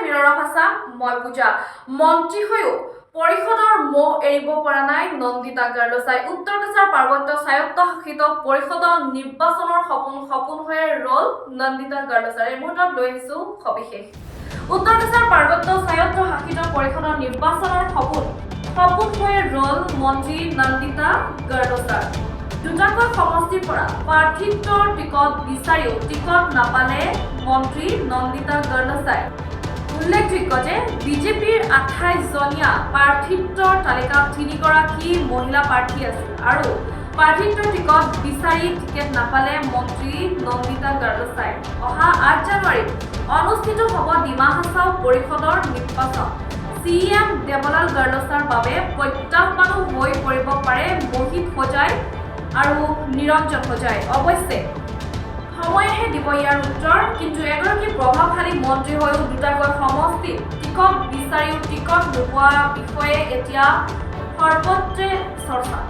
মিৰৰ of Assam, মই পূজা। মন্ত্ৰী হৈও পৰিষদৰ মোহ এৰিব পৰা নাই নন্দিতা গাৰ্লোচাই। উত্তৰ কাছাৰ পাৰ্বত্য স্বায়ত্ত শাসিত পৰিষদৰ নিৰ্বাচনৰ সপোন সপোন হৈয়ে ৰ'ল নন্দিতা গাৰ্লোচাৰ। এই মুহূৰ্তত লৈ আহিছো সবিশেষ। উত্তৰ কাছাৰ পাৰ্বত্য স্বায়ত্ত শাসিত পৰিষদৰ নিৰ্বাচনৰ সপোন সপোন হৈয়ে ৰ'ল মন্ত্ৰী নন্দিতা গাৰ্লোচাৰ। দুটাকৈ সমষ্টিৰ পৰা প্ৰাৰ্থিত্বৰ টিকট বিচাৰিও টিকট নাপালে মন্ত্ৰী নন্দিতা গাৰ্লোচাই। উল্লেখযোগ্য যে বিজেপিৰ 28 জনীয়া প্ৰাৰ্থিত্বৰ তালিকাত তিনিগৰাকী মহিলা প্ৰাৰ্থী আছিল আৰু প্ৰাৰ্থিত্বৰ টিকট বিচাৰি টিকেট নাপালে মন্ত্ৰী নন্দিতা গাৰ্লোচাই। অহা 8 জানুৱাৰীত অনুষ্ঠিত হ'ব ডিমা হাছাও পৰিষদৰ নিৰ্বাচন। চি এম দেৱলাল গাৰ্লোচাৰ বাবে প্ৰত্যাহ্বানো হৈ পৰিব পাৰে মোহিত হোজাই আৰু নিৰঞ্জন হোজাই। অৱশ্যে সময়েহে দিব ইয়াৰ উত্তৰ। কিন্তু এগৰাকী প্ৰভাৱশালী মন্ত্ৰী হৈও দুটাকৈ সমষ্টিত টিকট বিচাৰিও টিকট নোপোৱা বিষয়ে এতিয়া সৰ্বত্ৰে চৰ্চাত।